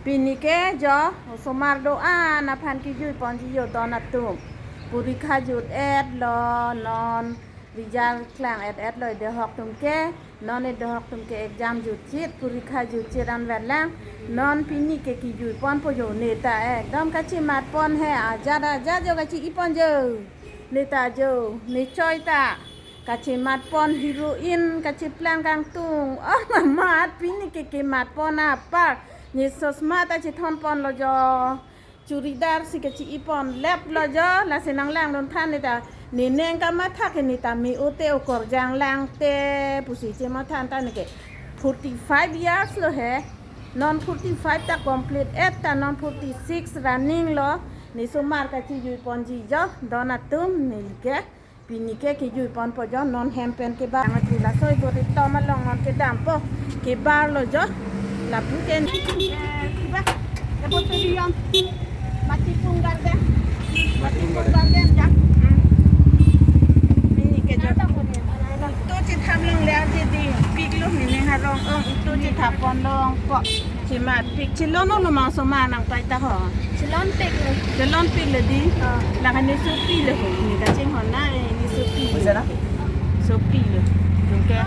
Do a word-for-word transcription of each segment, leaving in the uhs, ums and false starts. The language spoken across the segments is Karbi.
Pini ke jo osomar do-an aphan kejui ponji jo don atum. Porikha jut-et lo non, result klang-et-et lo edohok atum ke. Non edohok atum ke exam jutchit, porikha jutchit an vet lang. Non pini ke kejui ponpo jo, neta ekdom kachemat pon he, ajat ajat jo kache-i pon jo. Neta jo, ne choi ta kachemat pon, heroine kacheplang kangtung. Oh, mamat pini ke kemat pon apar. Ne chosma ta chethon pon lo jo. Churidar si kache-i pon lep lo jo, lasi nanglangdun tha neta. Ne neng kamatha ke neta me-o te, okorjang lang te pusi chematha ta ne ke. Forty five years lo he. Non forty five ta complete-et ta, non forty six running lo. Ne somar kachejui ponji jo don atum, neli ke. Pini ke kejui ponpo jo, non hem pen kebar. Nang ati laso ibo ritom along non kedampo. Kebar lo jo. Lapu ken. Eh, kiba? Ebo turion. Matipung Garden. Matipung Garden ja. Hmm. Pini ke jo. Utu chethap longle aje dei. Pik lo, mene harong ong, utu chethap pon longpo. Chematpik, chelon-olo ma osomar nangpai ta ho. Chelonpik lo. Chelonpik lo dei. Oh. Lake ne sopi lo ho, ne kachinghon na, eh, ne sopi. Bisa na? Sopi lo. Oke.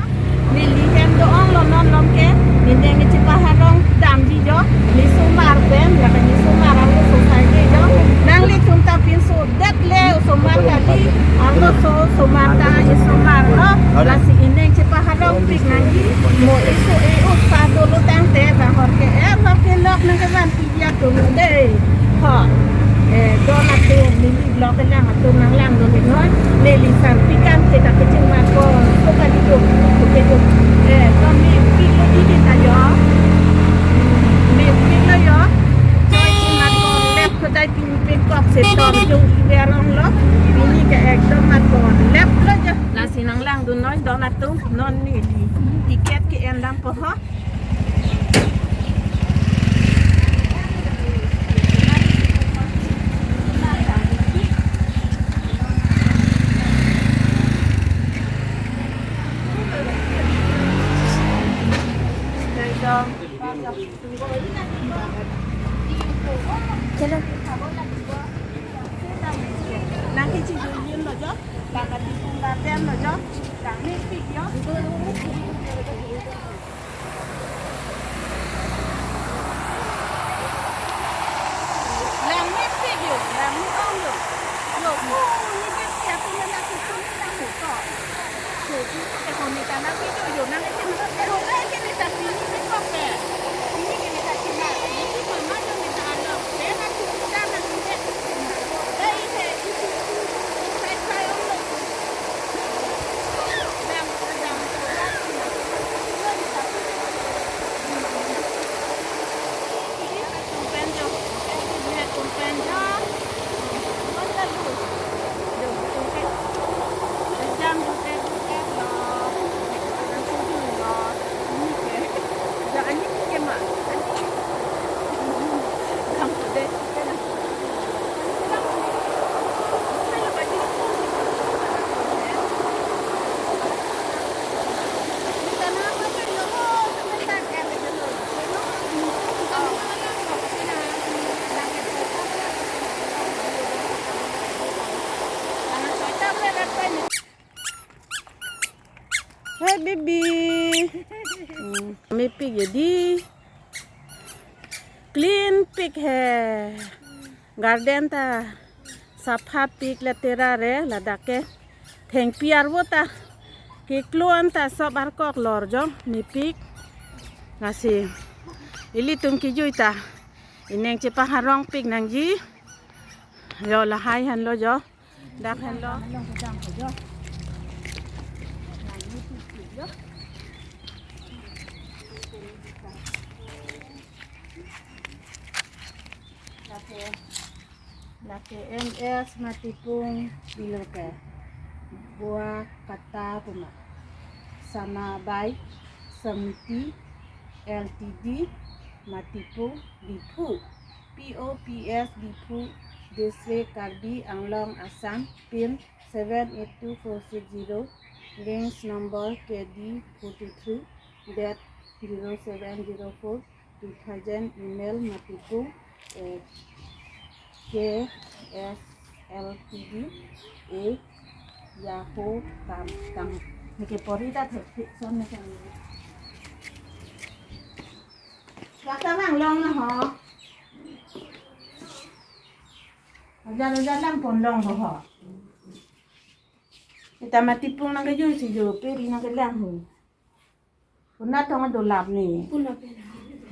Neli hem do-ong lo non lom ke. Ne neng chepaharong damji jo. Ne somar pen, lake ne somar arloso sai-e jo. Nanglitum ta pinso det le osomar kali. Arloso osomar ta osomar lo. Lasi ne neng chepaharongpik nangji. Mo eso e-o pa dolo tangte, bahor ke-er lok kelok nangkevan piji atum dei. Ho. Eh, don atum, neli vlog kelang atum nanglangdun non. Neli sarpi kan ke ta kecheng ma ko. Ko ka di duk, ko ke duk. Eh, ko mepik lo dei ta jo. Mepik lo jo. Choi chemat pon lep ko dai pin pin kok se tor jo iver ong lo. Pini ke ekdom mat pon lep lo jo. Lasi nanglangdun noi don atum, non neli ticket ke-en dampo ho. Chalo. Nang kechejui lo jo, nang kati pung garden lo jo, nang mepik jo. Lang mepik jo, lang me-ong jo. Jo, oh, ne ke siap punya laki pun lang mepik. Hey, baby. Hmm, mepik ya dei. Clean pik he. Garden ta sapha pik, latera re, ladak ke thengpi arvo ta keklo an ta sop arkok lor jo, mepik. Lasi ilitum kejui ta ne neng chepaharongpik nangji. Jo, lahai henlo jo. Dak henlo. Lake, lake M S Matipung Biloke. Bua kata puma. Sama by Samiti L T D, Matipung, Diphu. P O P S Diphu, District Karbi Anglong, Assam, pin seven eight two four six zero, range number K D forty-three, date zero seven zero four, two thousand, email Matipung at K S L T D at yahoo dot com. Neke pori ta thek thek son neke. Kata lang long na ho. Ajar ajar lang pon long ho. Ita Matipung nangkejui si jo, peri nangkelang ho. Puna tong adolap ni. Puna pena.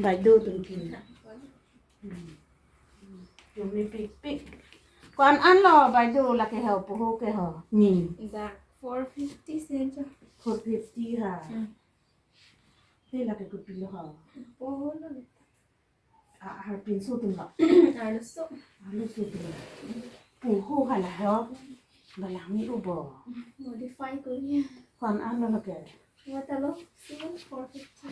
Baideo tungki. Hmm. Jumni pikpik. Ko-an anlo baideo lake ho, poho ke ho. Ni. Dak four fifty se jo. Four fifty ha. Hmm. Te lake kopilo ho. Poho lo. A, arpinso atumlo. Arloso. Arloso atumlo. Poho hala ho. Balang ni ubo. Modify kori. Ko-an anlo lake. Watalo, same four fifty.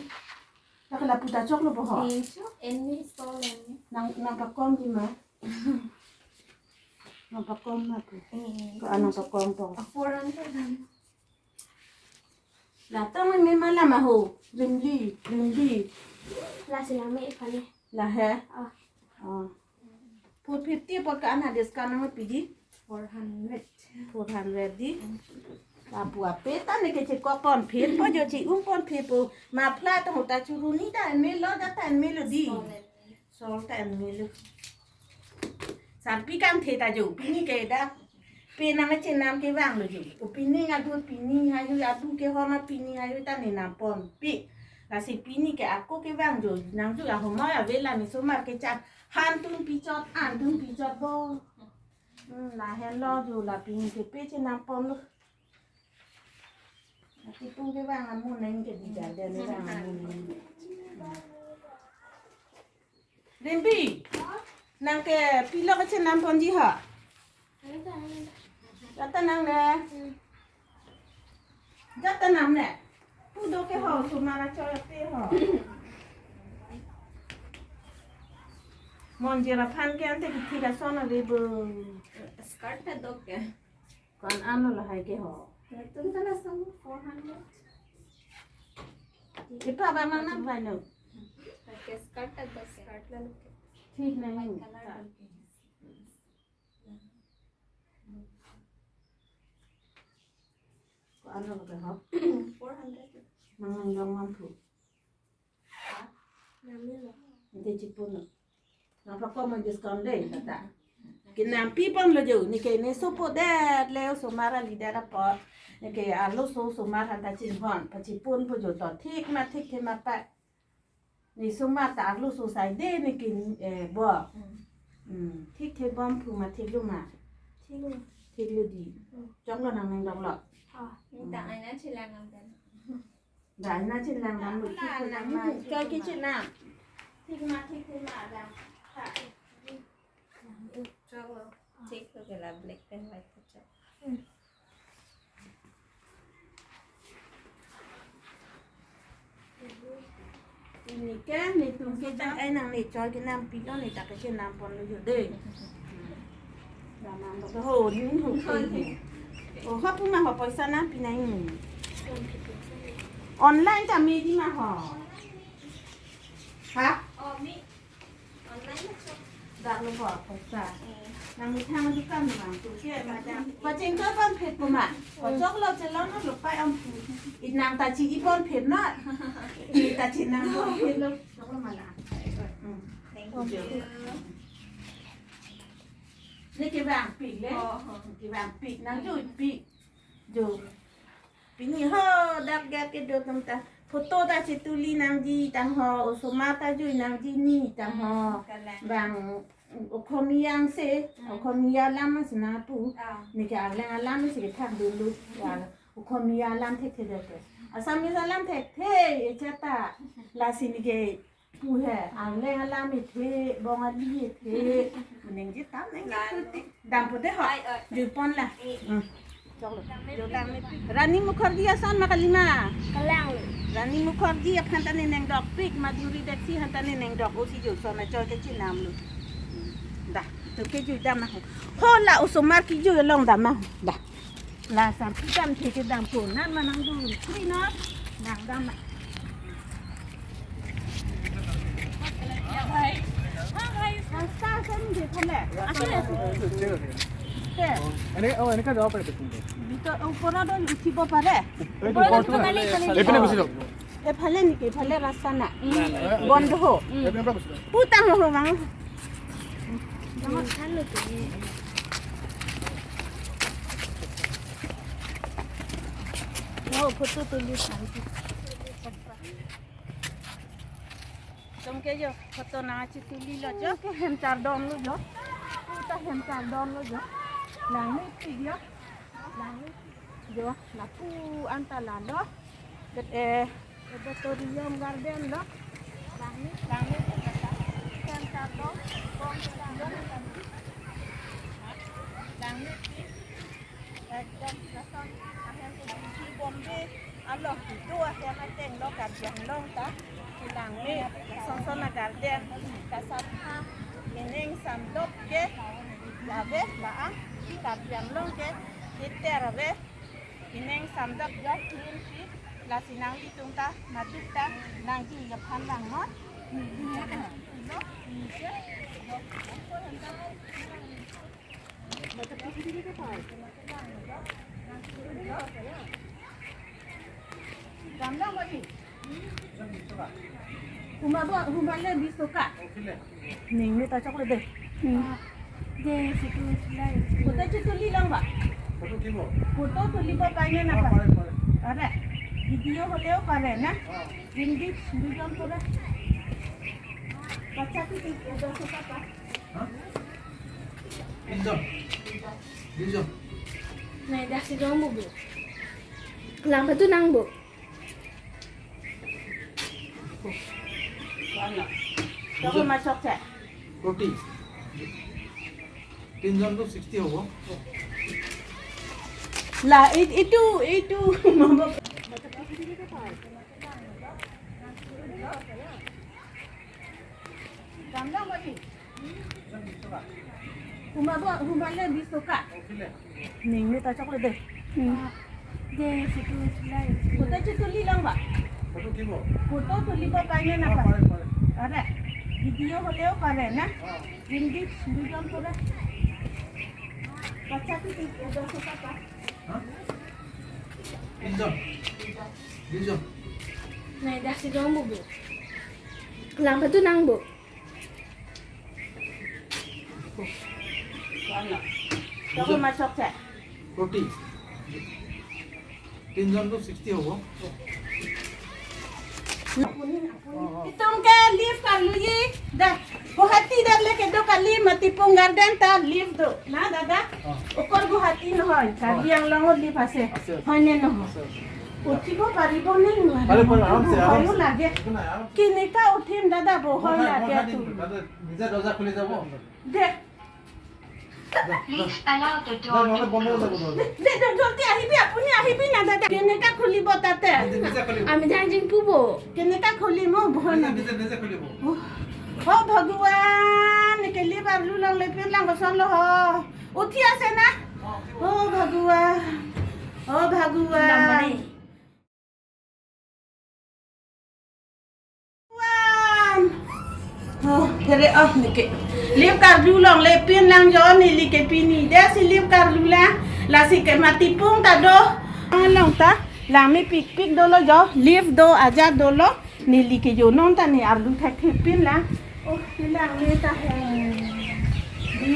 Lake lapu ta choklo bo ho. Eh, chok, eni stall eni. Nang, nangpakom di ma. Nangpakom ma pu. Eh, ko-an nangpakom to. A four hundred. La tong me ma la ma ho. Rimli, rimli. La sila me ipane. La he? Ah. Ah. Four fifty apot ko-an ha discount nangpi di? Four hundred. Four hundred di. Lapu ape ta neke chekok pon phit po jo, che-ung pon phit po. Muffler ta ho ta churu ni ta en melo, ja ta en melo di. Sol ta en melo. Sarpi kangthe ta jo, pini ke dak. Pe nangchenam kevang lo jo. O pini adu, pini hayu adu ke ho ma pini hayu ta ne nam ponpe. Lasi pini ke ako kevang jo. Nangjo ahomoi ave la ni osomar kechan. Han tun pichot, an tun pichot bo. Hmm, lahenlo jo la pini ke pe chenam ponlo. Matipung kevang amun nang ke di garden kevang amun nang. Rimbi, nangke pilo kechenam ponji ho? Jat ta nang ne. Jat ta nang ne. Pu do ke ho, osomar achoy ape ho. Monjir aphan ke ante kithi kason ave bo. Skirt ta do ke. Ko-an anlo lahai ke ho. Latum ta lason four hundred. Ipa ba mang nang pai no. Ke skirt ta do ke. Skirt la lo ke. Thik nahi. White color do ke. Ko-an anlo ke ho. Four hundred. Mang nang long mang thu. Namelo. Ante chipon. Nangpakom discount de, tata. Kenampi ponlo jo, neke ne sopo det le osomar ali det apot. Neke arloso osomar han ta chinghon, pachipon po jo to, thik ma thikthe ma pa. Ne osomar ta arloso sai de neke, eh, bo. Hmm. Hmm, thikthe bom pu ma thiklo ma. Thiklo. Thiklo di. Hmm. Choklo nang nangdoklo. Ah, neta aina chelang nang den. Dah, na chenam dam lu, thik na ma, choi kechenam. Thik ma, thik, thik ma dam. Chok lo. Thik lo ke la black pen white ke chok. Pini ke netum ke ta ai nang ne choi kenam pilo, ne ta kechenam ponlo jo de. Damnang to ho ni ho. Oh, ha pu ma ho poisa nangpi nang. Online ta me di ma ho. Ha? Oh, me. Online na chok. Dak lo ho poisa. Eh. Nang methang dukan ma tu ke ma dam. Pacheng ko pon phet ko ma. Ko chok lo chelong lo pa om. Inang ta chi i pon phet na. I ta chenam pon phet lo. Chok lo ma la. Hmm. Thank you. Ne kevangpik le. Oh, oh. Kevangpik nang juipik. Jo. Pini ho dak dak kedo atum ta. Photo ta chetuli nangji tang ho. Osomar ta jui nangji ni tang ho. Hmm, kalang. Bang Okhomia se, hmm. Okhomia alam si nangpu. Ah. Neke arleng alam si kethak dulu. Ya, Okhomia alam thekthe dok. Assamese alam thekthe, echata. Lasi neke pu he, arleng alam ethe, Bongali ethe. Ningje tam ningje. Lalu. Puti. Dam pute ho. Ai, ai. Jui pon la. Eh. Hmm. Choklo. Rani Mukherjee ason ma kali ma? Kalang. Rani Mukherjee aphan ta ne nangdokpik, Madhuri Dixit aphan ta ne nangdok, osi jo son achoi kechenam lo. Dah, to kejui dam ma ho. Ho la osomar kejui along dam ma ho. Dah. La sarpi dam the kedam ko, nan ma nangdun. Kri no. Nang dam ma. এনেকে, অ, এনেকে যাব পাৰে কিন্তু। ভিতৰ, ওপৰত উঠিব পাৰে। এইটো ওপৰত ওপৰত উঠিব পাৰে। এইপিনে গুচি যাওক। এফালে নেকি? এফালে ৰাস্তা নাই। বন্ধ। এইপিনৰ পৰা গুচি যাওক। পুতা হ'ব, বাং। অ, ফটো তুলি চাম। Tum ke jo, photo nangchetulilo jo. Ke hem chardom lo jo. Puta hem chardom lo jo. Langmepik jo. Langmepik jo. Lapu anta lalo. Ket, eh, auditorium garden lo. Langme, langme, hem chardom. Langmepik. Ekdom lason ahem ke Delhi, Bombay along kedo ahem ateng lo Karbi Anglong ta. Kelangme lason son agarden kasapha, ining samdop ke lave la-an Karbi Anglong ke iter ave, ining samdop jo clean si. Lasi nanglitum ta maduk ta nangjui aphan langnon. Humale bis toka. Ning ni ta chokle de. Photo chetuli lang ba? Photo tulibo pare na pa? Pare. Video holeyo pare na? Hindi, video pura. Bacha tu tu dos ka pa? Pinjam. Pinjam. Nai, dak si dong bu bu. Lang patu nang bu. Dako masok sa. Roti. তিনজন তো ষাঠি হ'ব। La, it, itu, itu, mama. Humabo, humale bis toka. Ning ni ta chokle de. Photo chetuli lang ba? Photo tulibo pare na pa? Pare. Video holeyo pare na? Hindi, video pura. Bacha tu tu dos ka pa? Pinjam. Pinjam. Nai, dak si dong bu bu. Lang patu nang bu. Dako masok sa. Roti. তিনজন তো ষাঠি হ'ব। Itum ke live karlu ji. Da, Guwahati dak le kedo kali, Matipung Garden ta live do. Na, dada? Okol Guwahati nohoi, Karbi Anglong o live ase. Ase, ase. Hoy ne nohoi? Ase, ase. Uthibo paribo ne nohoi? Pare, pare, aram se, aram se. Hoy lage. Ekdom aram se. Keneka uthim dada bo, hoy lage tu. Dada, নিজে দৰ্জা খুলি যাব। De. Please allow the door to close. De, de, de, জলদি আহিবি, আপুনি আহিবি না দাদা। কেনেকা খুলিব তাতে? নিজে, নিজে খুলিব। আমি জানি যিন পুবো। কেনেকা খুলিম অ, ভয় নিজে, লাগে। নিজে, নিজে খুলিব। অ, ভগৱান, কে live arlu longle pin lang koson lo ho. উঠি আছে না? অ, ভগৱান। অ, ভগৱান। Wan. Oh, here, oh, neke. Live karlu longle pin lang jo, neli ke pini. De si live karlu lang. Lasi ke Matipung ta do. Along ta. Langmepikpik dolo jo. Live do, ajat dolo. Neli ke jo non ta ne arlu thekthepin lang. Oh, langme ta he. Di.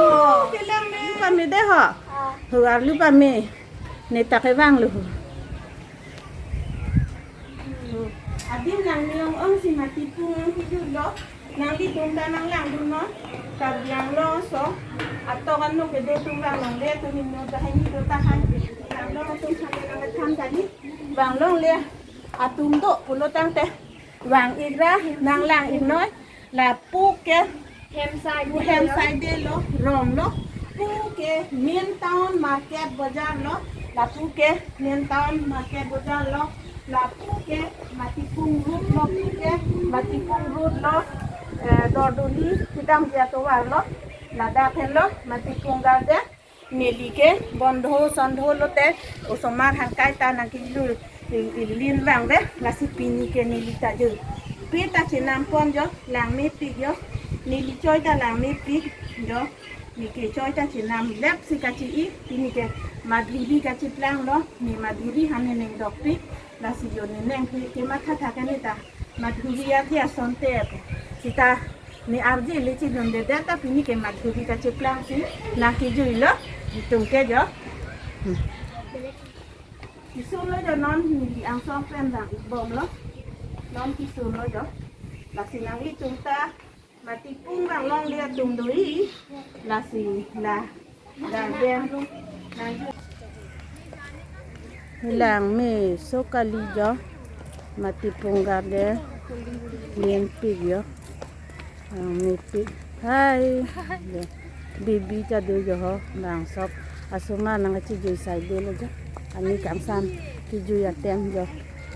Oh, langme pame de ho. Ho arlu pame. Ne ta kevang lo. Adim nang niong ong si Matipung ang hidun lo. Nanglitum ta nanglangdun non. Karbi Anglong aso. Atok anong kedo atum vang longle atum hingno ta hini do tahai. Vang long atum thang nang tham tadi. Vang longle atum do pulo tangte. Vang-ik ra, nanglang-iknoi. Lapu ke hem side, hem side lo, rong lo. Pu ke main town market bazar lo. Lapu ke main town market bazar lo. Lapu ke Matipung road lo, pu ke Matipung road lo. Eh, Dordoli kedamji atovar lo. Ladak henlo Matipung Garden. Neli ke bondho sondho lote osomar hangkai ta nangkelu i-, ilin vangve, lasi pini ke neli ta jo. Pe ta chenam pon jo, langmepik jo. Neli choi ta langmepik jo. Neke choi ta chenam lep si kachi-i, pini ke Madhuri kacheplanglo, ne Madhuri hane neng dokpik, lasi jo ne neng ke matha tha ke ne ta Madhuri agi asonte pu. Sita ne arje le chidunde det ta pini ke Madhuri kacheplang si nangkejuilo, itum ke jo. Hmm. Kisun lo jo non, neli angsong pen dang bomlo. Non kisun lo jo. Lasi nanglitum ta Matipung vang longle atum do-i. Lasi la garden. Langmeso kali jo. Matipung garden. Lienpik jo. Langmepik. Hai. Jo. Bibi ta do jo ho. Bang sok. Asomar nangkachejui saidelo jo. Ani kangsam kejui atem jo.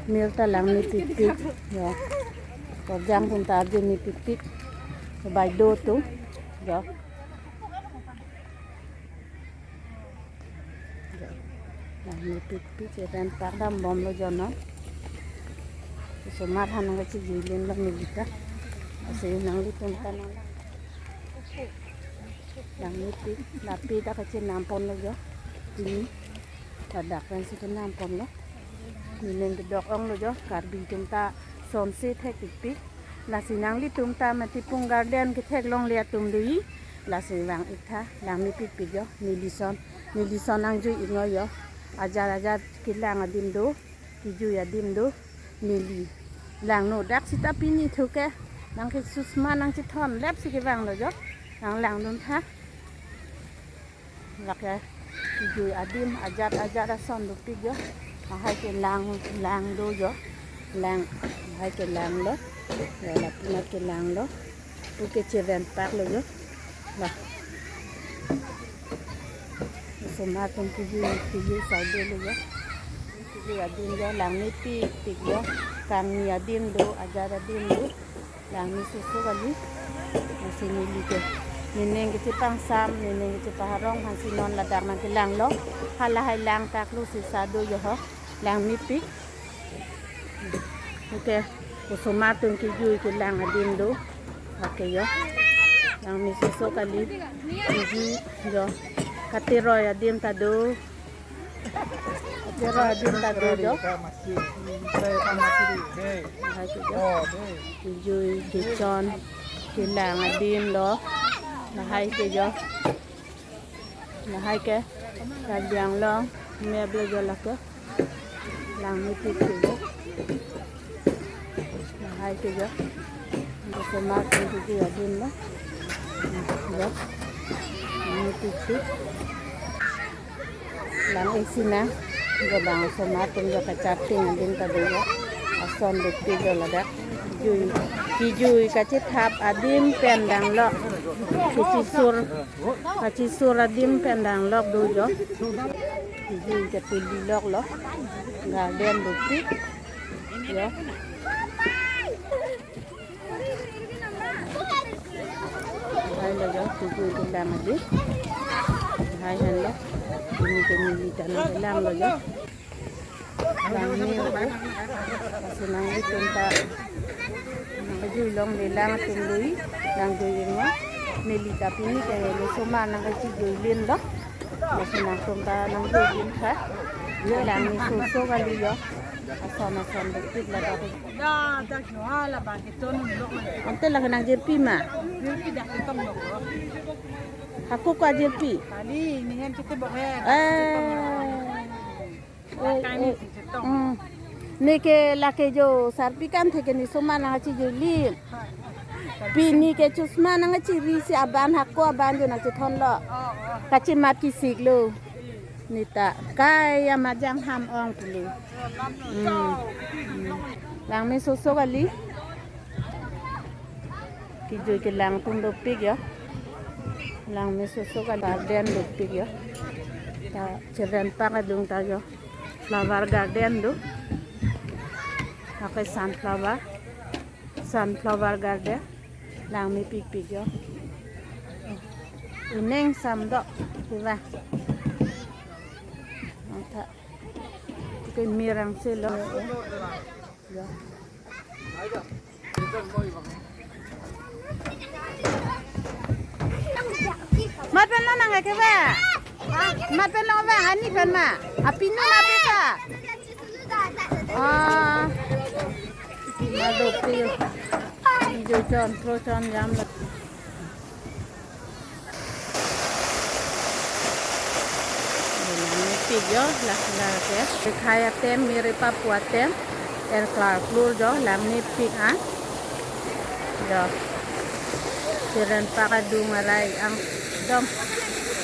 Mir ta langmepikpik jo. Korjang atum ta arjemepikpik. Bai do atum jo. Jo. Langmepikpik, chevenpak dambomlo jo non. Osomar aphan nangkachejuilinlo neli ta. Lasi nanglitum ta nang. Langmepik, lapi ta kachenamponlo jo. Pini. Ladak pensi kenamponlo. Ne neng kedok-onglo jo, Karbi atum ta sonsi thekpikpik. Lasi nanglitum ta Matipung garden ketheklongle atum do-i. Lasi vang-iktha, langmepikpik jo, neli son. Neli son nangjui-iknoi jo. Ajat ajat kelang adim do, kejui adim do, neli. Langno dak sita pini thu ke. Nangke chusma nangchethon lep si kevanglo jo. Nang langduntha. Lake kejui adim ajat ajat ason dopik jo. Lahai ke lang, lang do jo. Lang, lahai ke langlo. Jo, lapu mat ke langlo. Pu ke chevenpaklo jo. Lah. Osomar atum kejui, kejui saidelo jo. Kejui adim jo, langmepikpik jo. Kangni adim do, ajat adim do. Langmesoso kali. Lasi neli ke, ne neng kechepangsam, ne neng kechepaharong aphansi non ladak nangkelanglo. Halahai langtaklo sisa do jo ho. Langmepik. Okay. Osomar atum kejui kelang adim do. Okay jo. Langmesoso kali. Kejui jo. Kateroi adim ta do. Kateroi adim ta do jo. Lahai ke jo. Kejui kechon kelang adim lo. Lahai ke jo. Lahai ke. Karbi Anglong map lo jo lake. Langmepikpik jo. Lahai ke jo. Osomar atum kejui adim lo. Jo. Langmepikpik. Lang-ik sinang. Jo bang osomar atum jo kacharting adim ta do jo. Ason dopik jo ladak. Kejui, kejui kachethap adim pen danglok. Kachesur, kachesur adim pen danglok do jo. Kejui kapililoklo. Garden dopik. Jo. Lahai lo jo, kejui kelang adim. Lahai henlo. Pini ke neli ta nangkelanglo jo. Langme, lasi nanglitum ta nangkejui longle lang atum lui, nangjui-iknoi. Neli ta pini ke osomar nangkachejuilinlo. Lasi nangtum ta nangjuilinpha. Langmesoso kali jo. Ason ason dopik ladak. Ya, dak jo hala bang keton lok lagi. Ante lake nangjirpi ma? Jirpi dak ketong lok. Hako ko ajirpi? Kali, ne hem chetebok he. Eh. Oh, kani oh. Chetong. Hmm. Neke lake jo sarpi kan theke ne osomar nangkachejuilin. Pini ke chusma nangkachiri si aban hako aban jo nangchethonlo. Oh, oh. Kachemat kesiklo. Ne ta kai amajang ham ong pulo. Hmm. Hmm. Langmesoso kali. Kejui kelang atum dopik jo. Langmesoso kali, garden dopik jo. Ta chevenpak adung ta jo. Flower garden do. Pakai sunflower. Sunflower garden. Langmepikpik jo. Ining sam do. Kiva. Anta. Ke mirang selo. Jo. Mat pen Ke ba? Mat pen long ba? Ani pen ma? Apinu ma pe ba? Ah. Madu pi. Ijo chon, pro chon jam la. Mepik jo, la la ke. Dikhai atem, mir papu atem. Er klar klur jo, lang mepik an. Jo. Siren pakadung arai ang dong.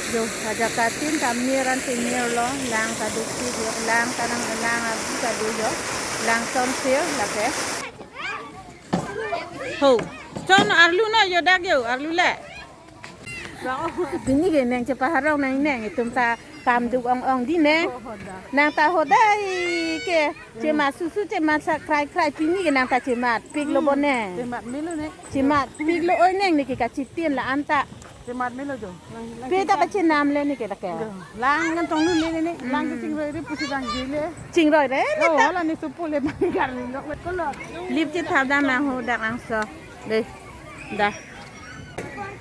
Jo, ajat katin ta mir an ti mir lo, lang ta duk ti jo, lang ta nang lang abu ta du jo. Lang ton sir la ke. Ho. Chon arlu no jo dak jo, arlu le. Pini ke neng chepaharong nang neng, itum ta kam duk ong ong di neng. Nang ta hodai ke, chemat susu chemat sa krai krai pini ke nang ta chemat pik lo bo neng. Chemat melo ne. Chemat pik lo oi neng ne ke kachitin la an ta. Chemat melo jo. Pe ta kachinam le ne ke ta ke. Lang kan tong lu le ne. Lang ke chingroi re pusi bang ji le. Chingroi re ne ta. Oh, la ne supu le bang gar ni lo. Lip chethap dam nang ho dak angso. Dei. Da.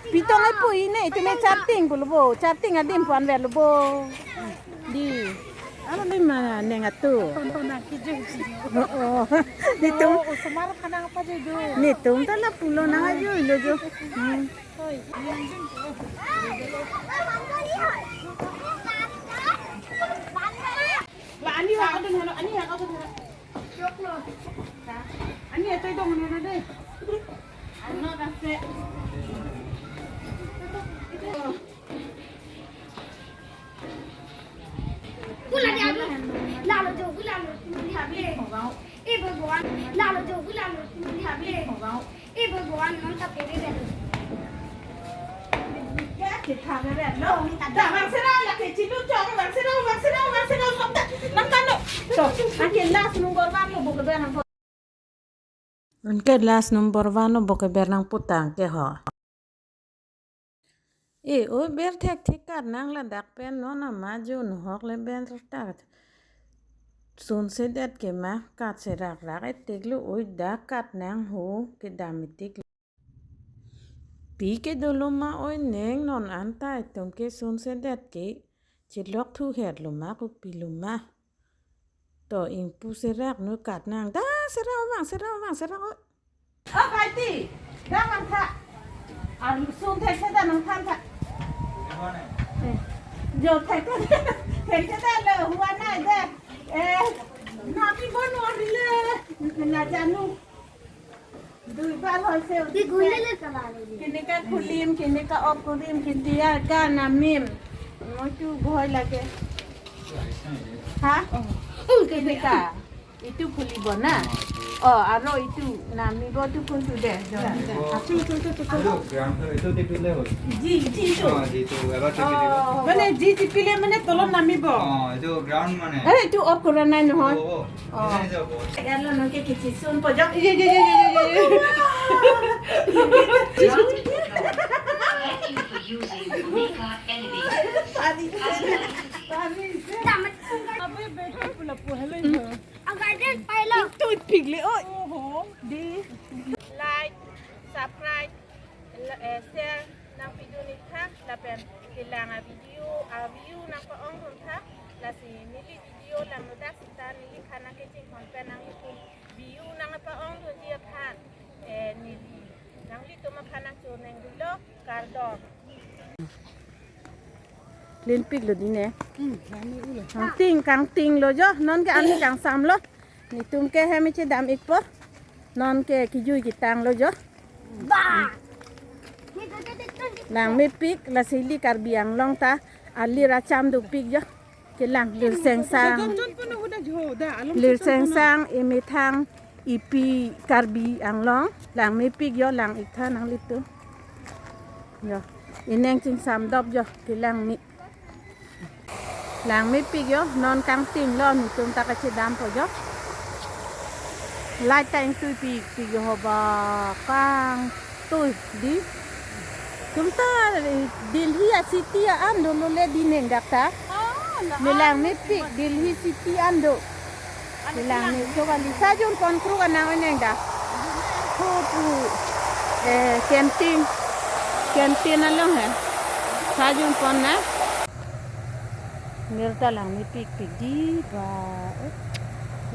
Pitong ai pui ne, itum charting pulo bo, charting adim pu anver lo bo. Di. Ano di ma neng atu. Tonton na ki jeng si. Oh, oh. Nitum. Oh, osomar kana apa je do? Nitum ta la pulo nang ajo lo jo. Hmm. Oi. La ani wa kadun hano, ani wa kadun hano. Ani atoi dong hano dei. Ano dase. Bula dia tu. Lalo jo, bula lo. Eh, Bhagwan. Lalo jo, bula lo. Eh, Bhagwan, non ta pere dia tu. Ya, kita pere lo. Da, bang sera la ke chilu chok, bang sera, bang sera, bang sera, sok ta. Nang kano. So, anke last number one lo, buka dua nang. Anke last number one lo, buka ber nang putang ke ho. E, o ber thekthek kat nang ladak pen non ama jo nohok le ber ta. Sunsedet ke ma kat serak rak etik lo oi dak kat nang ho kedam etik. Pi ke dolo ma oi neng non anta itum ke sunsedet ke chilok thu het lo ma kopi lo ma. To ingpu serak nu kat nang da serak vang serak vang serak oi. Oh, Kaiti, dah mangtha. Arlu sun thek thek dah mangtha tha. Eh, jo thek thek, thek thek dah lo, huan nai deh. Eh, nami bon wari le, na janu. Dui bar hoi se. Di gule le kala le. Kini ka kulim, kini ka op kulim, kini ya ka namim. Mo tu boy lage. Ha? Oh. Kini ka. Itu phuli bo na? Oh, aro itu nami bo tu kun tu de. Asu tu tu tu tu. Itu ground floor itu tipile ho. Ji, ji tu. Oh, ji tu. Ebar tipile. Oh. Mane ji tipile mane tolon nami bo. Oh, itu ground mane. Eh, itu off kora nai no ho. Oh, oh. Oh. Ini aja bo. Agar lo nongke kichi sun pojok. Iya, iya, iya, iya, iya, iya. Tadi. Tadi. Apa yang betul pula pula. Ang garden, pailo. Ito ipig le, oy. Oho, di. Like, subscribe, la-, eh, share nangpidun ik tha, lapen kelang a video, a view nangpa-ong dun tha, lasi neli video langnodak seta neli khanang kechingkon pen nangli pu view nangpa-ong dunji aphan, eh, neli nanglitum aphan nangchoningri lo, kardom. Linpik lo di ne. Hmm, nami ulo. Kangting, kangting lo jo. Non ke ani kangsam lo. Netum ke hem chedam ikpo. Non ke kijui ketang lo jo. Ba. Lang mepik, lasi ili Karbi Anglong ta alir acham dopik jo. Kelang lir sengsang. Jon, jon, jon, jon, jon, jon, jon, jon, lir jon, jon, sengsang, emethang, epi Karbi Anglong, lang mepik jo, lang ik tha nanglitum. Jo, ineng chingsam dop jo, kelang me. Lang mepik jo, non kangting lo, netum ta kachedampo jo. Light ta ingtuipik, pik jo ho ba, kangtui di. Tum ta, eh, Delhi a city a an dolo le di neng dak ta. Ah, la. Nelang mepik Delhi city an do. Nelang me so kali sa jun kon kru kanang neng dak. Pu pu, eh, canteen. Canteen along he. Sajun pon na. Mir ta langmepikpik di ba. Eh,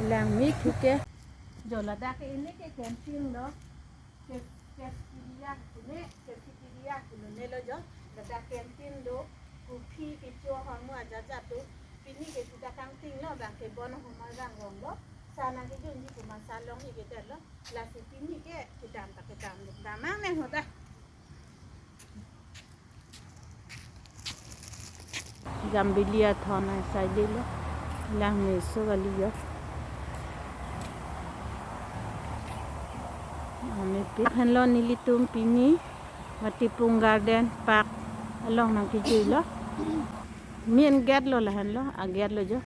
langmepik ke. Jo ladak ke ini ke canteen lo. Caf-, cafeteria, ini cafeteria, ini lo jo. Ladak canteen do. Kopi kecho hormu ajat-jat do. Pini ke sita kangting lo, bang ke bon hormu bang rong lo. Sana kejunji pu masa long ni ke lo. Lasi pini ke kedam ta kedam lo. Damang neng hoda. Jambili athon asai de lo. Langmeso kali jo. Langmepik. Lahenlo nelitum pini Matipung Garden Park along nangkejui lo. Main gate lo lahenlo, a gate lo jo.